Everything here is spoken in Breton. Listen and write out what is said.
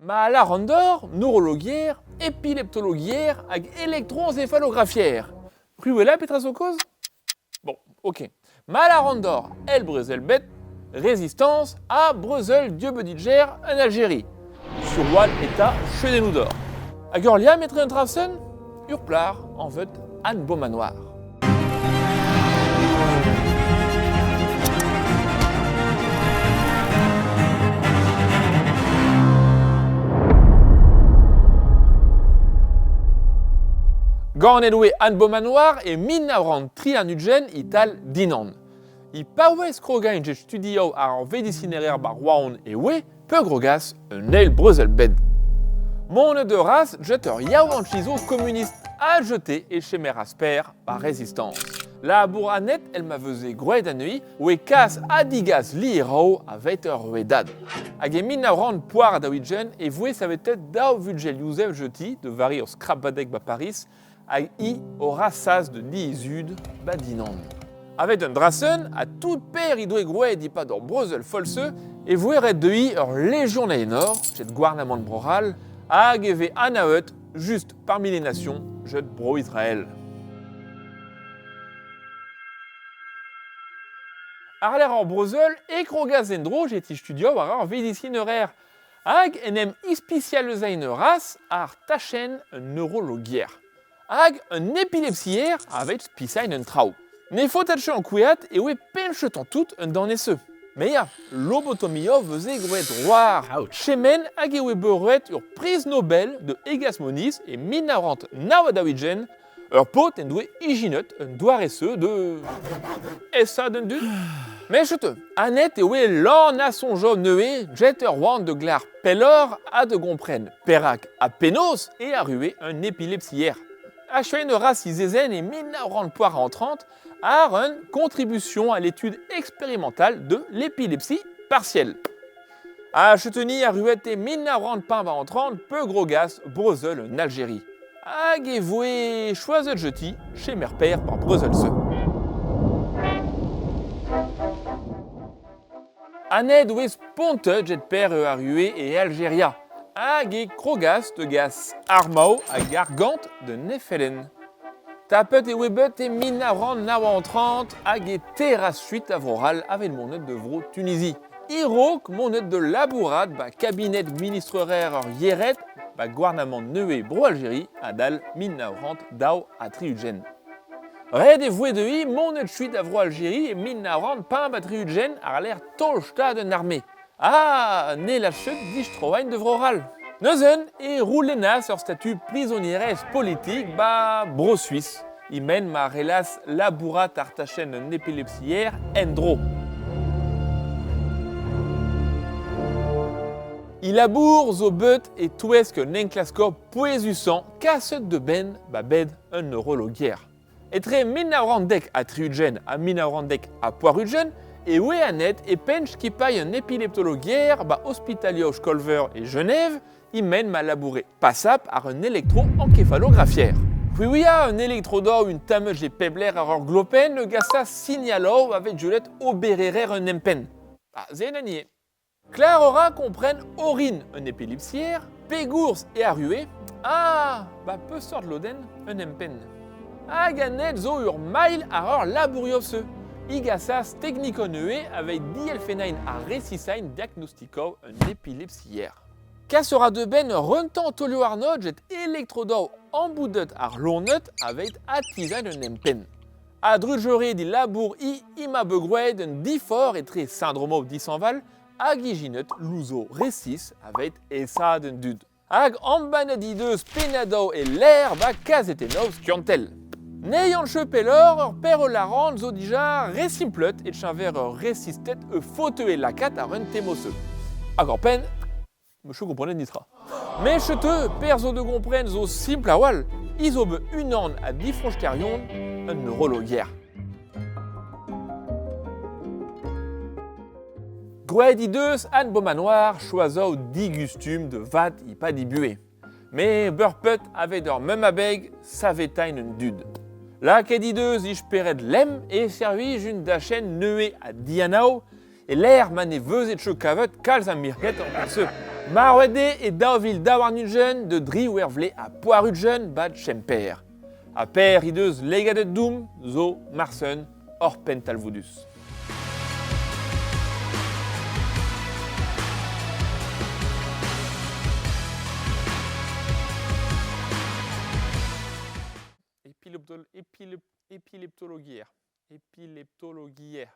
Ma lâran deoc'h, neurologier, epileptologier hag elektroencéphalografier. C'hwi petra zo kaoz? Bon, ok. Ma lâran deoc'h, el brezel bet, Résistance ha brezel dieubedidjer en Algérie. Surwal eta chedennoù d'or. Hag ur liamm etre un trasen? Ur plac'h anvet Anne Beaumanoir. Ganet oe Anne Beaumanoir e 1923 e-tal Dinan. E paouez krogañ get studioù ar vedisinerer ba Rouen e oe peurgrogas un eil brezel bed. Monet de ras jet ur yaouankizo komunist a jeté e chemeras per ba Résistance. Labour anet el ma veze groet anezhi oe kas ha digas lirao a-vet ur rouedad. Hag e 1940 e voe savetet daou vugel Youzev jeti de vari ur skrabadeg ba Paris hag i o rasas de dizud ba Dinan. Avec un drasen, a tout per he doe groet e-pad ur brezel folse, e voe ret deuiñ ur legion a enor, jet gouarnamant Bro-C'hall, hag e vez anavet just parmi les nations, jet Bro-Israël. Ar-lerc'h ur brezel e krogas en-dro jeti studio war ar vedisinerer hag en em ispisializañ a ras àr tachenn un neurologier hag un epilepsier aveit spisañ un traoù. Ne faot ket ankouaat e oe peñchetañ tout un danese. Me ya, lobotomioù veze groet war chemen hag e oe beuret ur priz Nobel de Egas Moniz e 1949 ur paotr en doe ijinet un doare-se de esa d'un dud. Mais je te, Annette e oe lan a soñjo neuze jet ur oan de glar pelloc'h ha de gompren perak ha penaos e arrue un epilepsier. Achuein ur ras izezen e 1930 ar un contribution à l'étude expérimentale de l'épilepsie partielle. A cheteni arruet e 1930 peu grogas brezel en Algérie. Hag e voe choazet jeti chez mer père par brezel se. Aned oe spontet jet per e arrue e Algeria. Hag e krogas de gas armao hag argant de Nefelen. Tapet e oe bet e 1939 hag e terras suite a Vro-C'hall avet monet de Vro Tunisie. E-raok monet de labourat ba kabinet ministrerer ur yered ba gouarnamant nevez Bro-Algérie adal 1962. Ret e voe dezhi monet kuit a Vro-Algérie e 1965 àr-lerc'h taol-stad un arme. Ah, ne lâchet distroain de Vro-C'hall. Neuzen e roulennas ur statud prizonierezh politik ba Bro-Suis, e-men ma relas labourat àr tachenn un epilepsier en-dro. E labour zo bet e-touesk un enklasker pouezusañ kaset da benn ba bed un neurologier. Etre 1970 ha 1980 e oe anet e penn skipailh un epileptologier ba ospitalioù Skolveur e Genève e-men ma laboure pasap àr un elektroenkefalografier. C'hwi a un elektrodor un tammaj e pep lec'h àr ur glopenn e gasa signaloù aveit gelet obererer un empenn. Ah, se en eo. Claire aura kompren orin un epilepsier, pegourz e arrue, ah, ba peseurt lodenn un empenn. Hag anet zo ur mail àr ur labourioù-se. I gasas teknikoneue aveit dielfennain ha resisain diagnostikoù un epilepsier. Kas a ra da benn ur runtañ taolioù arnod get elektrodor amboudet ar loened aveit atizañ un empenn. A-drugarez d'e labour i ema bet groet un diforc'h etre syndromoù dishañval hag ijinet louzoù resis aveit aesaat an dud. Hag embannet he deus pennadoù e-lec'h ba kazetennoù skiantel. Ne yann pelloc'h ur perl arc'hant zo dija re simplet e-keñver ur resisted e faoteu lakaat àr un temose. Hag oc'hpenn, je komprenet nitra. Met chetu, perzh zo da gompren zo simpl a-walc'h. I zo bet unan a difroñsterion un neurologier. Groet he deus Anne Beaumanoir choazañ digustum da vat e-pad he buhez. Met beurpeut aveit ur mem abeg savetain un dud. Lakaet he deus he spered lemm e servij un dachenn nevez ha dianav e-lec'h ma ne vezet ket kavet kalz a mirc'hed en se. Marvet eo e 2022 da driwec'h vloaz ha poar-ugent 'ba Kemper. Ha Per he deus legadet doum zo marsen hor penn talvoudus. Epileptologier. Epileptologier.